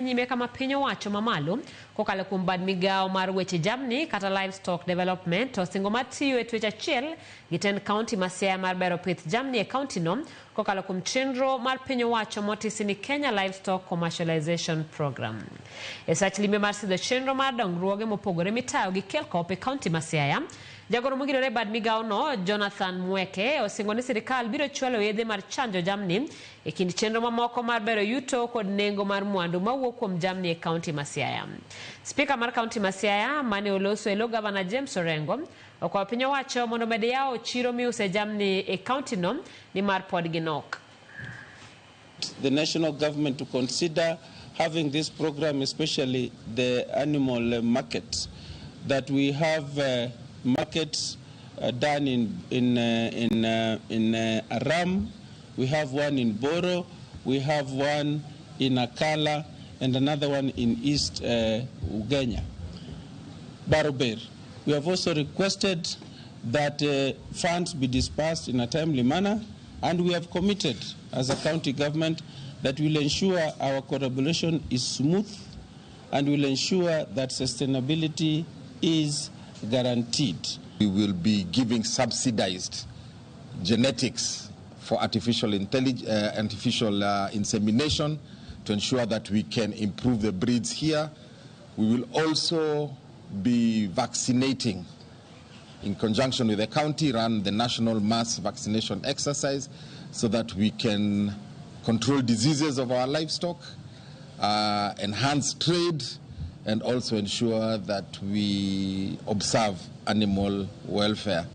Nyime kama piny owacho mamalo kokalo kuom bad migawo mar weche jamni kata Livestock Development osingo mar tiyo e twech achiel gi tend kaunti ma Siaya mar bero pith jamni e kaunti no kokalo kuom chenro mar piny owacho motisi ni Kenya Livestock Commercialization Program. E sach limbe mar sidho chenro mar dongruoge mopogore mitayo gi KELCOP e kaunti ma Siaya, jagoro mogirore e bad migawo no Jonathan Mweke osingo ni sirikal biro chwalo yedhe mar chanjo jamni e kind chenro mamoko mar bero yuto kod nengo mar mwandu mawuok kuom jamni e kaunti ma Siaya. Spika mar kaunti ma Siaya mane oloso e lo gavana James Orengo okwayo piny owacho mondo omed yawo chiro miuse jamni e kaunti no nimar pod ginok. The national government to consider having this program, especially the animal market, that we have markets done in Aram, we have one in Boro, we have one in Akala, and another one in East Ugenya, Barober. We have also requested that funds be dispersed in a timely manner, and we have committed as a county government that we'll ensure our collaboration is smooth and will ensure that sustainability is guaranteed. We will be giving subsidized genetics for artificial insemination to ensure that we can improve the breeds here. We will also be vaccinating in conjunction with the county, run the national mass vaccination exercise so that we can control diseases of our livestock, enhance trade, and also ensure that we observe animal welfare.